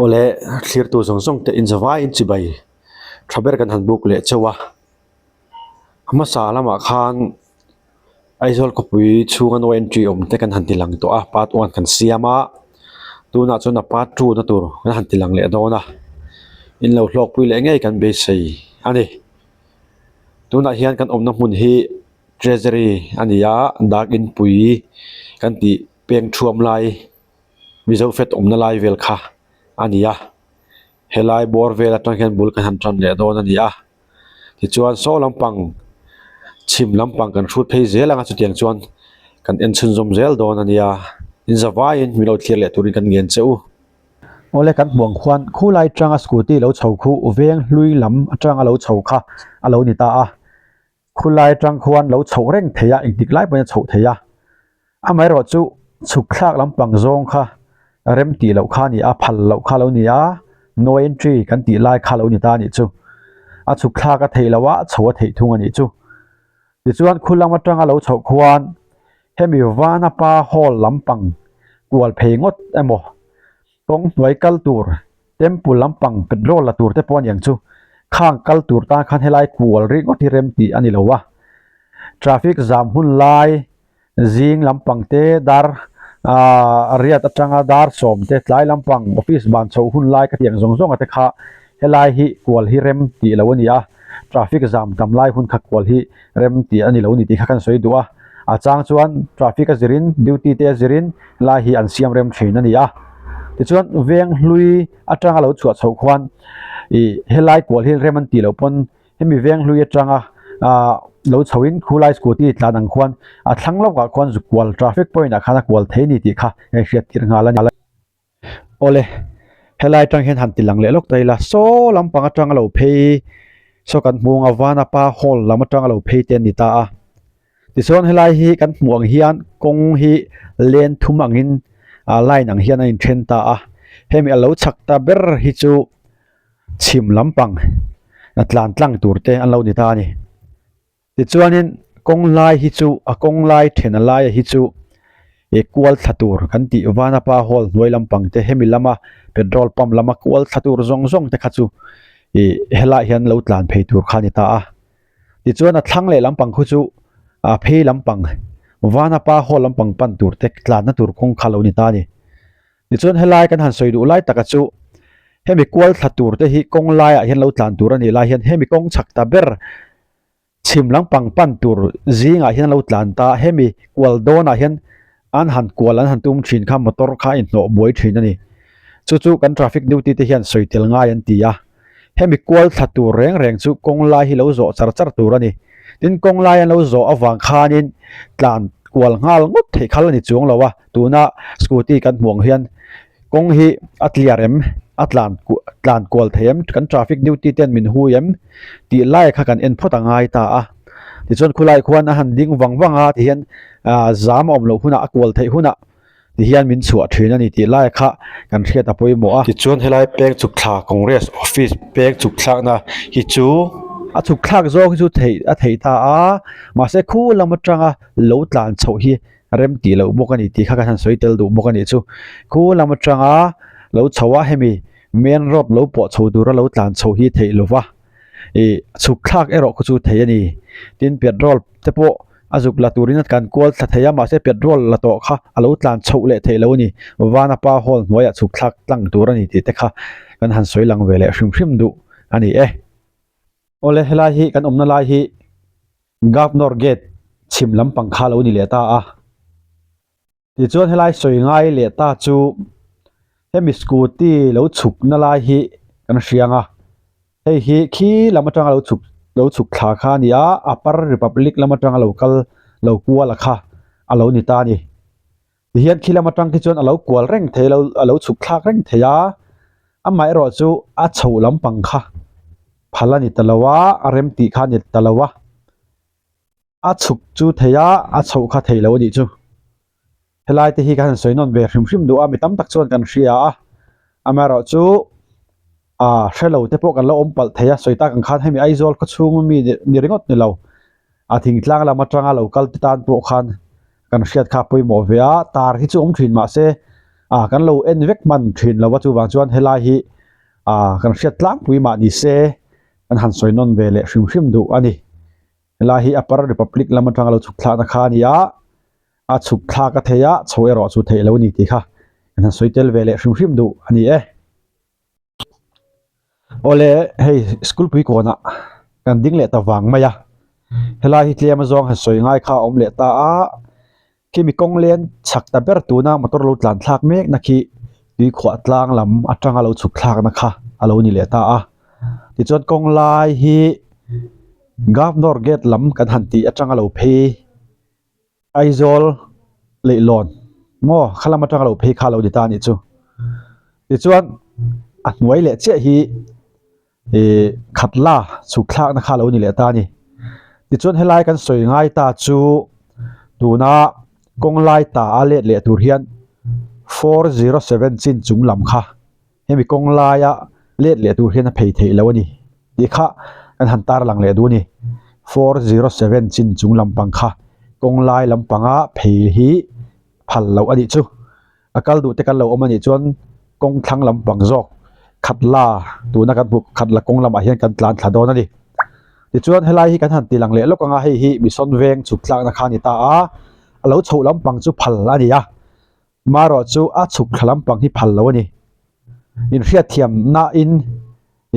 Awle thlirtu zawng zawng te inzavaiin chibai tha ber kan han buk leh chauh a, a hmasa lamah khan Aizawl khawpui chhunga no entry awm te kan han ti lang tawh a part one kan siam a tunah chuan a part two na tur kan han ti lang leh dawn a in lo hlawkpui leh ngei kan beisei a ni tunah hian kan awmna hmun hi treasury a ni a dak inpui kan tih peng thuam lai. Mizo fet awmna lai vel kha a ni a helai bawr vel atang hian bul kan han tan leh dawn a ni a tichuan saw lampang chhim lampang kan hrut phei zel anga chutiang chuan kan en chhunzawm zel dawn a nia in zavaiin min lo thlir leh turin kan ngen che u. Awle kan hmuh ang khuan khulai atanga scooty lo chho khu veng hlui lam atanga lo chho kha a lo ni ta a. Khulai atang khuan lo chhoh reng thei a, engtik lai pawhin a chhoh thei a. Amaherawh chu chhuk thlak lampang zawng kha rem tih loh kha a ni a, phal loh kha lo ni a, no entry kan tih lai kha lo ni ta a nih chu. A chhuk thlak a theih loh a, chho a theih thung a nih chu. Tichuan khulam atanga lo chhoh khuan hemi Vanapa Hall lampang kual phei ngawt emaw kawng hnuai kal tur Temple lampang petrol la tur te pawh a niang chu khang kal tur tan khan helai kual ringawt hi rem tih a ni lo a, traffic zam hun lai zing lampang te dar ah riat atanga dar sawm te tlai lampang office ban chhoh hun lai ka tih ang zawng zawng a te kha helai hi kual hi rem tih lo a ni a, traffic zam tam lai hun kha kual hi rem tih a ni lo a ni tih kha kan sawi duh a, a chang chuan traffic a zirin duty te a zirin lai hi an siam rem thin a ni a tichuan veng hlui atanga lo chhuah chhoh khuan ih helai kual hi rem an tih loh pawn hemi veng hlui atanga ah lo chho in khulai scooty tlan ang khuan a thlang lawkah khuan zu kual traffic point ah khan a kual thei a ni tih kha a inhriat tir nghal a ni. Awle helai atang hian han ti lang leh lawk ta ila saw lampang atanga lo phei saw kan hmu ang a Vanapa hall lam atanga lo phei te an ni ta a. Tichuan helai hi kan hmuh ang hian kawng hi len thum angin ah line ang hian a inthen ta a hemi a lo chhak ta ber hi chu chhim lampang a tlan tlang tur te an lo ni ta a ni tichuanin kawng lai hi chu a kawng lai then a laia hi chu ih kual thla tur kan tih Vanapa hall hnuai lampang te hemi lama petrol pump lama kual thla tur zawng zawng te kha chu ih helaiah hian lo tlan phei tur kha a ni ta a. Tichuan a thlang leh lampang khu chu a phei lampang Vanapa hall lampang pan tur te tlanna tur kawng kha lo ni ta a ni. Tichuan helai kan han sawi duh lai taka chu hemi kual thla tur te hi kawng laiah hian lo tlan tur a nih lai hian hemi kawng chhak ta ber chhim lampang pan tur zingah hian lo tlan ta hemi kual dawnah hian An han kual an han tum thin kha motor kha a inhnawh buai thin a ni. Chu chu kan traffic duty te hian sawi tel ngai an ti a. Hemi kual thla tur reng reng chu kawng lai hi lo zawh char char tur a ni. Tin kawng lai an lo zawh avang khanin tlan kual nghal ngawt theih khal a ni chuang lo a. Tuna scooty kan hmuh ang hian kawng hi a tliar em? A tlan tlan kual thei em? Kan traffic duty ten min hui em? Tih lai kha kan en phawt a ngai ta a. Tichuan khulai khuan a han ding vang vang a tihian ah zam a awm loh hunah a kual theih hunah ti hian min chhuah thin a ni tih lai kha kan hriat a pawimawh a. Tichuan helai peng chhuk thla Congress office peng chhuk thlakna hi chu. A chhuk thlak zawng hi chu theih a theih ta a, mahse khu lam atanga lo tlan chhoh hi rem tih loh bawk a ni tih kha kan han sawi tel duh bawk a nih chu. Khu lam atanga lo chho a hemi main road lo pawh chho tura lo tlan chhoh hi theih lova ih chhuk thlak erawh khu chu theih a ni. Tin petrol te pawh. A zuk la turin a tlan kual thla thei a, mahse petrol la tawh kha a lo tlan chhoh leh theih lo a ni. Vanapa hall hnuaiah chhuk thlak tlang tur a ni tih te kha kan han sawi lang ve leh hrim hrim duh a ni e. Awle helai hi kan awmna lai hi Governor Gate chhim lampang kha lo ni leh ta a. Tichuan helai sawi ngai leh ta chu hemi scooty lo chhuk na lai hi kan hriang a, hei hi khi lam atanga lo chhuk lo chhuk thla kha a ni a, upper republic lam atanga lo kal lo kual a kha a lo ni ta a ni. Tihian khi lam atang khi chuan a lo kual reng thei lo a lo chhuk thlak reng thei a, amaherawh chu a chhoh lampang kha phal a ni ta lo a, a rem tih kha a ni ta lo a. A chhuk chu thei a, a chhoh kha thei lo a nih chu. Helai te hi ka han sawi nawn ve hrim hrim duh a, mi tam tak chuan kan hria a. Amaherawh chu ah hre lo te pawh kan lo awm palh thei a, sawi tak ang khan hemi Aizawl khaw chhung mi ni ringawt ni lo, a thingtlang lam atanga lo kal te tan pawh khan kan hriat kha a pawimawh ve a, tar hi chu awm thin mahse. Ah kan lo en vek hman thin lo a chuvang chuan helai hi ah kan hriat tlangpui mah ni se kan han sawi nawn ve leh hrim hrim duh a ni. Helai hi Upper Republic lam atanga lo chhuk thlakna kha a ni a, a chhuk thlak a thei a, chho erawh chu theih lo a ni tih kha kan han sawi tel ve leh hrim hrim duh a ni e. Awle hei school pui kawnah kan ding leh ta vang mai a, helai hi tlem azawng han sawi ngai kha a awm leh ta a, khimi kawng len chhak ta ber tuna motor lo tlan thlak mek na khi tui khuah tlang lam atanga lo chhuk thlak na kha a lo ni leh ta a, tichuan kawng lai hi Governor gate lam kan han tih atanga lo phei. Aizawl leihlawn maw kha lam atanga lo phei kha lo ni ta anih chu tichuan a hnuai leh chiah hi ih khatla chhuk thlakna kha lo ni leh ta a ni tichuan helai kan sawi ngai ta chu tuna kawng lai ta a let leh tur hian 407 chin chung lam kha. Hemi kawng laia let leh tur hian a phei theih loh a ni tih kha kan han tarlang leh duh a ni. 407 chin chung lampang kha kawng lai lampanga phei hi phal loh a nih chu. A kal duh te kan lo awm a nih chuan kawng thlang lampang zawk khat la tuna kan hmuh khat la kawng lamah hian kan tlan thla dawn a ni. Tichuan helai hi kan han ti lang leh lawk ang a, hei hi Mission Veng chhuk tlakna kha a ni ta a, a lo chhoh lampang chu phal a ni a. Marawh chu a chhuk thla lampang hi phal lo a ni. Inhriatthiamnain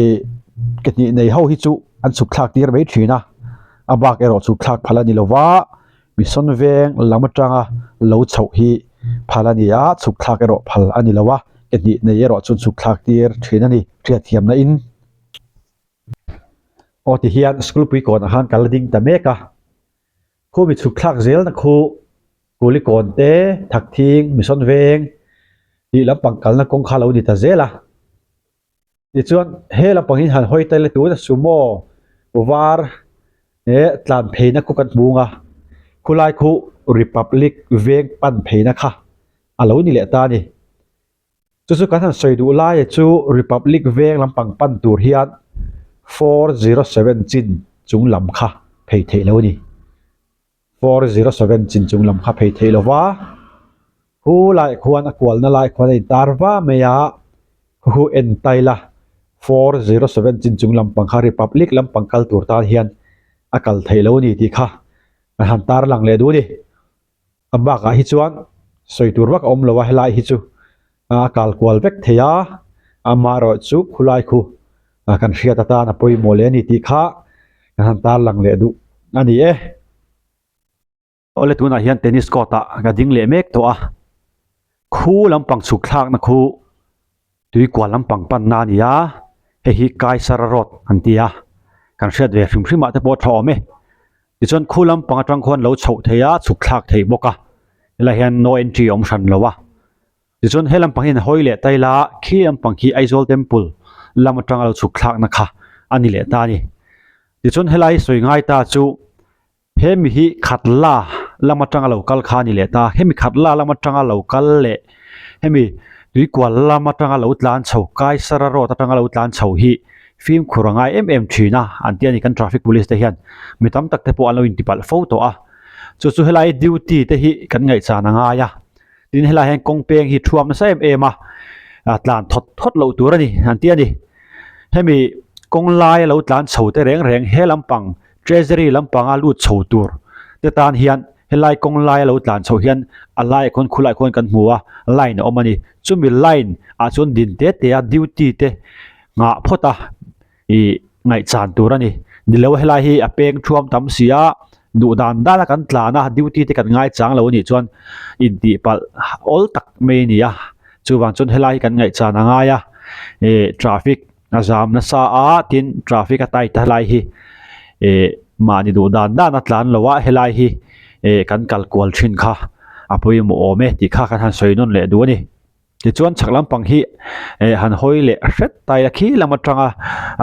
ih ke hnih nei ho hi chu an chhuk thlak tir mai thin a, a bak erawh chhuk thlak phal a ni lo va, Mission veng lam atanga lo chhoh hi phal a ni a, chhuk thlak erawh phal a ni lo a, ke hnih nei erawh chu chhuk thlak tir thin a ni hriatthiamnain. Aw tihian school pui kawnah khan ka la ding ta mek a, khumi chhuk thlak zelna khu Kulikawn te, Thakthing, Mission Veng tih lampang kalna kawng kha lo ni ta zel a. Tichuan he lampang hi han hawi tel tuna sumo var leh tlan pheina khu kan hmung a, khulai khu Republic Veng pan pheina kha a lo ni leh ta a ni. Chu chu kan han sawi duh laia chu Republic Veng lampang pan tur hian 407 chin chung lam kha phei theih lo a ni. 407 chin chung lam kha phei theih lova khu lai khuan a kualna lai khuan a intar va mai a khu khu en ta ila 407 chin chung lampang kha Republic lampang kal tur tan hian a kal theih lo a ni tih kha kan han tar lang leh duh a ni a bakah hi chuan sawi tur vak a awm lo a helai hi chu a kal kual vek thei a amaherawhchu khulai khu kan hriat atan a pawimawh leh a ni tih kha kan han tar lang leh duh a ni e. Awle tunah hian tennis court ah ka ding leh mek tawh a, khu lampang chhuk thlakna khu tui kual lampang panna a ni a, hei hi Kaisara road an ti a, kan hriat ve hrim hrim ah te pawh a tha awm e. Tichuan khu lampang atang khuan lo chhoh theih a, chhuk thlak theih bawk a, helaiah hian no entry a awm hran lo a. Tichuan he lampang hi an hawi leh ta ila khi lampang khi Aizawl Temple lam atanga lo chhuk thlakna kha a ni leh ta a ni. Tichuan helai sawi ngai ta chu hemi hi Khatla lam atanga lo kal kha a ni leh ta. Hemi Khatla lam atanga lo kal leh hemi Tuikual lam atanga lo tlan chho Kaisara road atanga lo tlan chho hi fimkhur a ngai em em thin a an ti a ni kan traffic police te hian mi tam tak te pawh an lo intipalh fo tawh a. Chu chu helai duty te hi kan ngaihchan a ngai a. Tin helai hian kawng peng hi thuam nasa em em a, tlan thawt thawt loh tur a ni an ti a ni. Hemi kawng laia lo tlan chho te reng reng he lampang treasury lampanga lut chho tur te tan hian helai kawng laia lo tlan chho hian a laiah khuan khulaiah khuan kan hmu a line a awm a ni. Chumi line ah chuan din te te a duty te nghah phawt a. ih ngaihchan tur a ni nilo helai hi a peng thuam tam si a duh dan dan a kan tlan a duty te kan ngaichang lo anih chuan intih palh awl tak mai a ni a chuvang chuan helai hi kan ngaihchan a ngai a ih traffic a zam nasa a tin traffic a tight a helai hi ih mahni duh dan dan a tlan lo a helai hi ih kan kal kual thin kha a pawimawh awm e tih kha kan han sawi nawn leh duh a ni. Tichuan chhak lampang hi eh han hawi leh hret ta ila khi lam atanga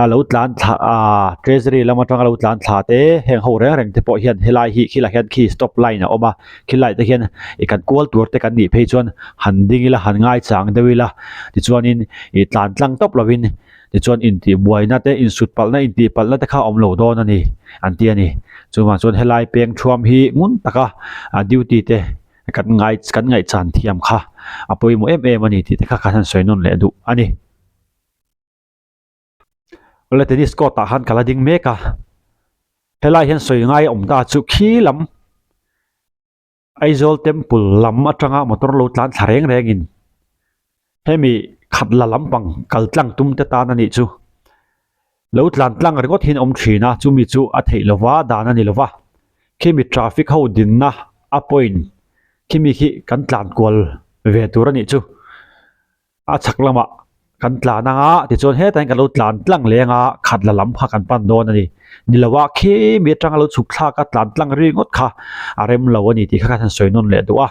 a lo tlan thla ah treasury lam atanga lo tlan thla te heng ho reng reng te pawh hian helai hi khilaiah hian khi stop line a awm a khilai te hian ih kan kual tur te kan nih phei chuan han ding ila han ngaichang deuh ila tichuanin ih tlan tlang tawp lovin tichuan intihbuaina te insut palhna intih palhna te kha a awm lo dawn a ni an ti a ni chuvang chuan helai peng thuam hi ngun taka duty te. kan ngai kan ngaihchan thiam kha a pawimawh em em a ni tih te kha kan han sawi nawn leh duh a ni. Awle tennis court ah khan ka la ding mek a, helai hian sawi ngai a awm ta chu khi lam Aizawl temple lam atanga motor lo tlan thla reng reng in hemi khat la lampang kal tlang tum te tan a nih chu. Lo tlan tlang ringawt hian awm thin a, chumi chu a theih lova dan a ni lova, khimi traffic ho dinna a point khimi khi kan tlan kual ve tur a nih chu. A chhak lamah kan tlan anga tichuan hetah hian kan lo tlan tlang leng a khat la lam kha kan pan dawn a ni. Ni lo a khimi atanga lo chhuk thlak a tlan tlang ri ngawt kha a rem lo a ni tih kha kan han sawi nawn leh duh a.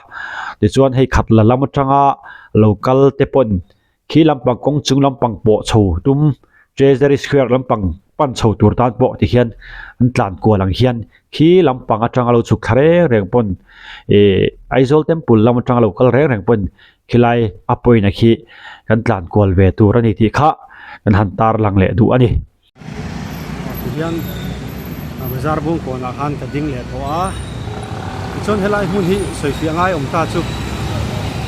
Tichuan hei khat la lam atanga lo kal te pawn khi lampang kawng chung lampang pawh chho tum Treasury Square lampang pan chho tur tan pawh tihian an tlan kual ang hian khi lampang atanga lo chhuk thla reng reng pawn ih Aizawl Temple lam atanga lo kal reng reng pawn khilai a pawina khi kan tlan kual ve tur a ni tih kha kan han tar lang leh duh a ni. Tihian bazar bung kawnah khan ka ding leh tawh a, tichuan helai hmun hi sawifiah ngai awm ta chu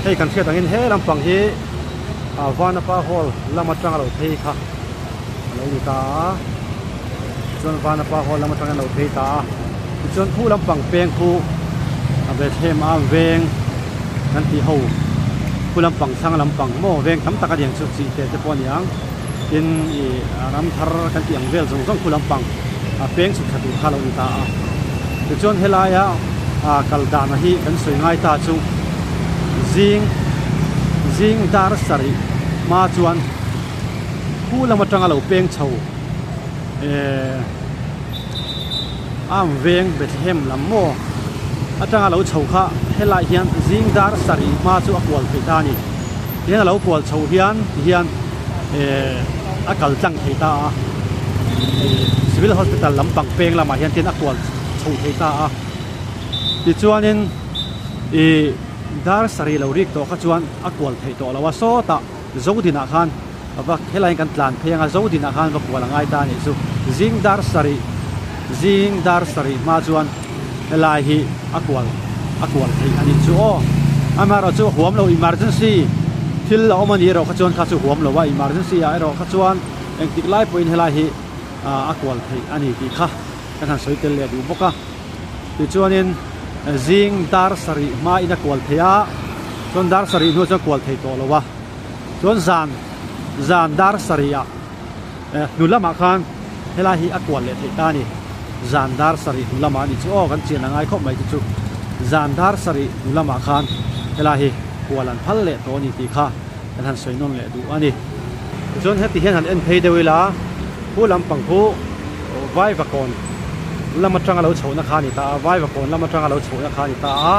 hei kan hriat angin he lampang hi Vanapa Hall lam atanga lo phei kha a lo ni ta a, tichuan Vanapa Hall lam atangin a lo phei ta a, tichuan khu lampang peng khu a Bethlehem a veng kan tih ho khu lampang thlang lampang maw veng tam tak a niang chu chih te te pawh a ni ang. Tin, ih ram thar kan tih ang vel zawng zawng khu lampang a peng chhuk thla tur kha lo ni ta a. Tichuan helaia kal dana hi kan sawi ngai ta chu zing zing dar sarih hma chuan khu lam atanga lo peng chho eh Am veng Bethlehem lam maw atanga lo chho kha helai hian zing dar sarih hma chu a kual thei ta a ni. Tihian a lo kual chho hian tihian eh a kal tlang thei ta a ih Civil Hospital lampang peng lamah hian tin a kual chho thei ta a. Tichuanin ih dar sarih lo rik tawh kha chuan a kual theih tawh lo a sawtah Zodinah khan va helaiin kan tlan phei anga Zodinah khan va kual a ngai ta a nih chu. Zing dar sarih zing dar sarih hma chuan helai hi a kual a kual theih a nih chu aw. Amaherawh chu huam lo emergency thil a awm a nih erawh kha chuan kha chu huam lo a emergency ah erawh kha chuan engtik lai pawhin helai hi a kual theih a ni tih kha kan han sawi tel leh duh bawk a. Tichuanin zing dar sarih hmain a kual thei a chuan dar sarih hnuah chuan kual thei tawh lo a. Chuan zan zan dar sarih ah hnu lamah khan helai hi a kual leh theih ta a ni. Zan dar sarih hnu lamah a ni chu aw kan chian a ngai khawp mai te chu. Zan dar sarih hnu lamah khan helai hi kual an phal leh tawh a ni tih kha kan han sawi nawn leh duh a ni. Tichuan heti hian han en phei deuh ila khu lampang khu Vaivakawn lam atanga lo chhohna kha a ni ta a, Vaivakawn lam atanga lo chhohna kha a ni ta a.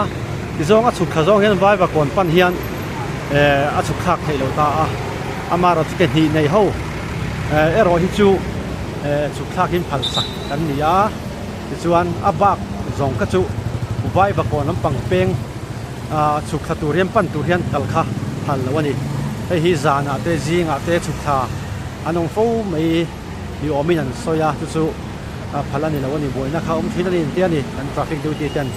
Tizawng a chhuk thla zawng hian Vaivakawn pan hian eh a chhuk thlak theih lo ta a, amaherawh chu ke hnih nei ho eh erawh hi chu eh chhuk thlakin phal sak kan ni a, tichuan a bak zawng kha chu Vaivakawn lampang peng ah chhuk thla tur hian pan tur hian kal kha phal lo a ni. Hei hi zanah te zingah te chhuk thla an awm fo mai ni awmin an sawi a, chu chu phal a ni lo a ni, buaina kha awm thin a ni engtia ni kan traffic duty ten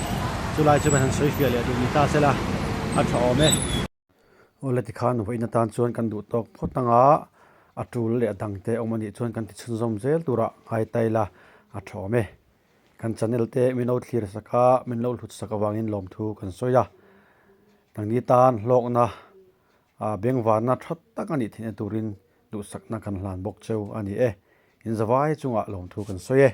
chulai chu kan han sawi fiah leh duh ni ta sela a tha awm e. Awle tikhan vawiin atan chuan kan duh tawk phawt anga a tul leh a dang te awm anih chuan kan ti chhunzawm zel turah ngai ta ila a tha awm e. Kan channel te min lo thlir sak a, min lo hlut sak avangin lawmthu kan sawi a. Nangni tan hlawkna ah bengvarna tha tak anih theihna turin duhsakna kan hlan bawk cheu a ni e. Inzavai chungah lawmthu kan sawi e.